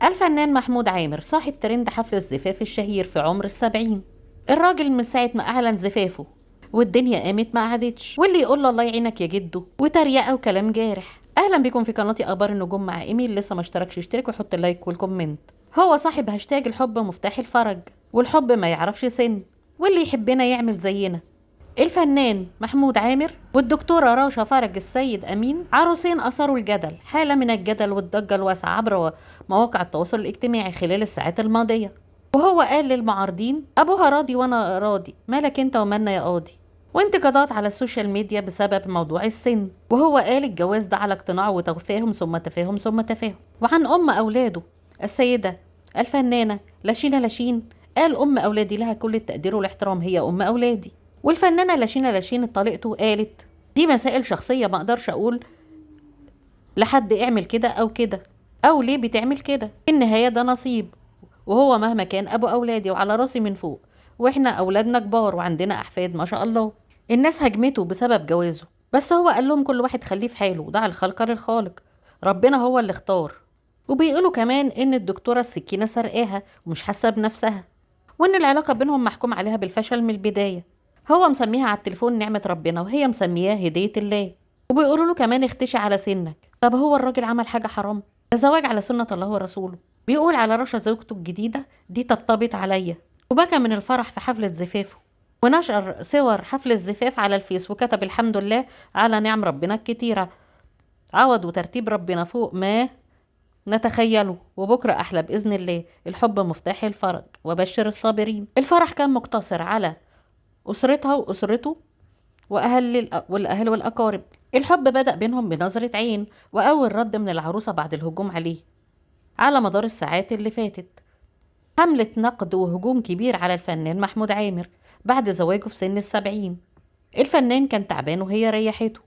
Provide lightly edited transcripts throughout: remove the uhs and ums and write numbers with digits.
الفنان محمود عامر صاحب ترند حفل الزفاف الشهير في عمر 70. الراجل من ساعة ما أعلن زفافه والدنيا قامت ما قعدتش، واللي يقول له الله يعينك يا جدو وتريقه وكلام جارح. اهلا بكم في قناتي اخبار النجوم مع ايميل. لسه ما اشتركش اشترك وحط ال like وال comment. هو صاحب هاشتاج الحب مفتاح الفرج، والحب ما يعرفش سن، واللي يحبنا يعمل زينا. الفنان محمود عامر والدكتورة راشا فرج السيد أمين عروسين أثاروا الجدل، حالة من الجدل والضجة الواسعة عبر مواقع التواصل الاجتماعي خلال الساعات الماضية. وهو قال للمعارضين أبوها راضي وأنا راضي، مالك أنت ومالنا يا قاضي. وانتقادات على السوشيال ميديا بسبب موضوع السن، وهو قال الجواز ده على اقتناع وتفاهم ثم تفاهم ثم تفاهم. وعن أم أولاده السيدة الفنانة لاشينا لاشين قال أم أولادي لها كل التقدير والاحترام، هي أم أولادي. والفنانة لاشينا لاشين طليقته قالت دي مسائل شخصية، ما اقدرش اقول لحد اعمل كده او كده او ليه بتعمل كده، في النهاية ده نصيب، وهو مهما كان ابو اولادي وعلى راسي من فوق، واحنا اولادنا كبار وعندنا احفاد ما شاء الله. الناس هجمته بسبب جوازه، بس هو قال لهم كل واحد خليه في حاله، دع الخلق للخالق، ربنا هو اللي اختار. وبيقولوا كمان ان الدكتورة السكينة سرقاها ومش حاسة بنفسها، وان العلاقة بينهم محكوم عليها بالفشل من البداية. هو مسميها على التليفون نعمة ربنا، وهي مسمياه هدية الله. وبيقولوا له كمان اختشي على سنك. طب هو الراجل عمل حاجة حرام؟ ده زواج على سنة الله ورسوله. بيقول على رشا زوجته الجديدة دي طبطبت عليا، وبكى من الفرح في حفلة زفافه، ونشر صور حفل الزفاف على الفيس وكتب الحمد لله على نعم ربنا الكتيرة، عوض وترتيب ربنا فوق ما نتخيله، وبكرة أحلى بإذن الله، الحب مفتاح الفرج وبشر الصابرين. الفرح كان مقتصر على أسرتها وأسرته وأهل والأقارب. الحب بدأ بينهم بنظرة عين، وأول رد من العروسة بعد الهجوم عليه على مدار الساعات اللي فاتت. حملة نقد وهجوم كبير على الفنان محمود عامر بعد زواجه في سن 70. الفنان كان تعبان وهي ريحته،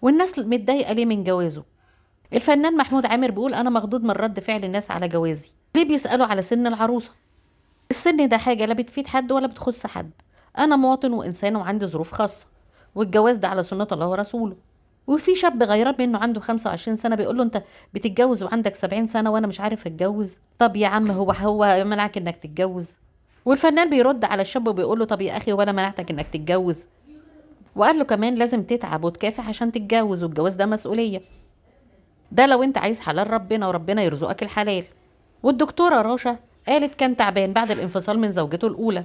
والناس متضايقة ليه من جوازه. الفنان محمود عامر بيقول أنا مخضوض من رد فعل الناس على جوازي، ليه بيسألوا على سن العروسة؟ السن ده حاجة لا بتفيد حد ولا بتخص حد، أنا مواطن وإنسان وعندي ظروف خاصة، والجواز ده على سنة الله ورسوله. وفي شاب غيران منه عنده 25 سنة بيقول له أنت بتتجوز وعندك 70 سنة وأنا مش عارف أتجوز. طب يا عم هو منعك إنك تتجوز؟ والفنان بيرد على الشاب وبيقول له طب يا أخي وأنا منعتك إنك تتجوز؟ وقال له كمان لازم تتعب وتكافح عشان تتجوز، والجواز ده مسؤولية، ده لو أنت عايز حلال ربنا وربنا يرزقك الحلال. والدكتورة راشا قالت كان تعبان بعد الانفصال من زوجته الأولى،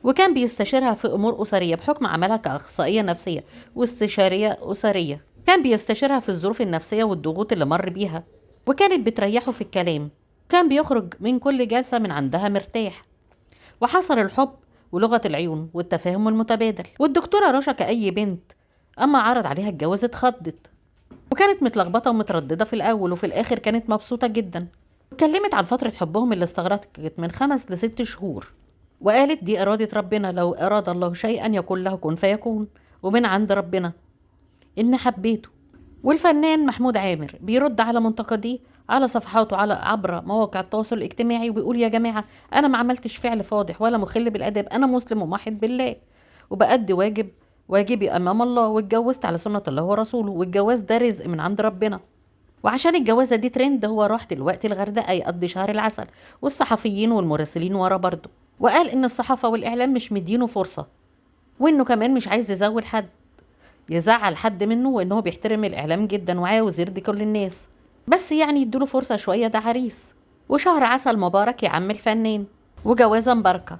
وكان بيستشيرها في أمور أسرية بحكم عملها كأخصائية نفسية واستشارية أسرية. كان بيستشيرها في الظروف النفسية والضغوط اللي مر بيها، وكانت بتريحه في الكلام، كان بيخرج من كل جلسة من عندها مرتاح. وحصل الحب ولغة العيون والتفاهم المتبادل. والدكتورة رشا كأي بنت أما عرض عليها الجواز اتخضت، وكانت متلخبطة ومترددة في الأول، وفي الآخر كانت مبسوطة جدا. اتكلمت عن فترة حبهم اللي استغرقت من 5 ل6 شهور، وقالت دي إرادة ربنا، لو أراد الله شيئا يقول له كن فيكون، ومن عند ربنا إن حبيته. والفنان محمود عامر بيرد على منتقديه على صفحاته على عبر مواقع التواصل الاجتماعي وبيقول يا جماعة أنا ما عملتش فعل فاضح ولا مخل بالأداب، أنا مسلم وموحد بالله، وبأدي واجبي أمام الله، واتجوزت على سنة الله ورسوله، والجواز ده رزق من عند ربنا. وعشان الجوازة دي ترند هو راح دلوقتي الغردقة يقضي شهر العسل، والصحفيين والمراسلين ورا برضه. وقال إن الصحافة والإعلام مش مدينه فرصة، وإنه كمان مش عايز يزعل حد منه، وإنه بيحترم الإعلام جدا وعاوز يرضي كل الناس، بس يعني يدوله فرصة شوية، ده عريس. وشهر عسل مبارك يا عم الفنان، وجوازة مباركة.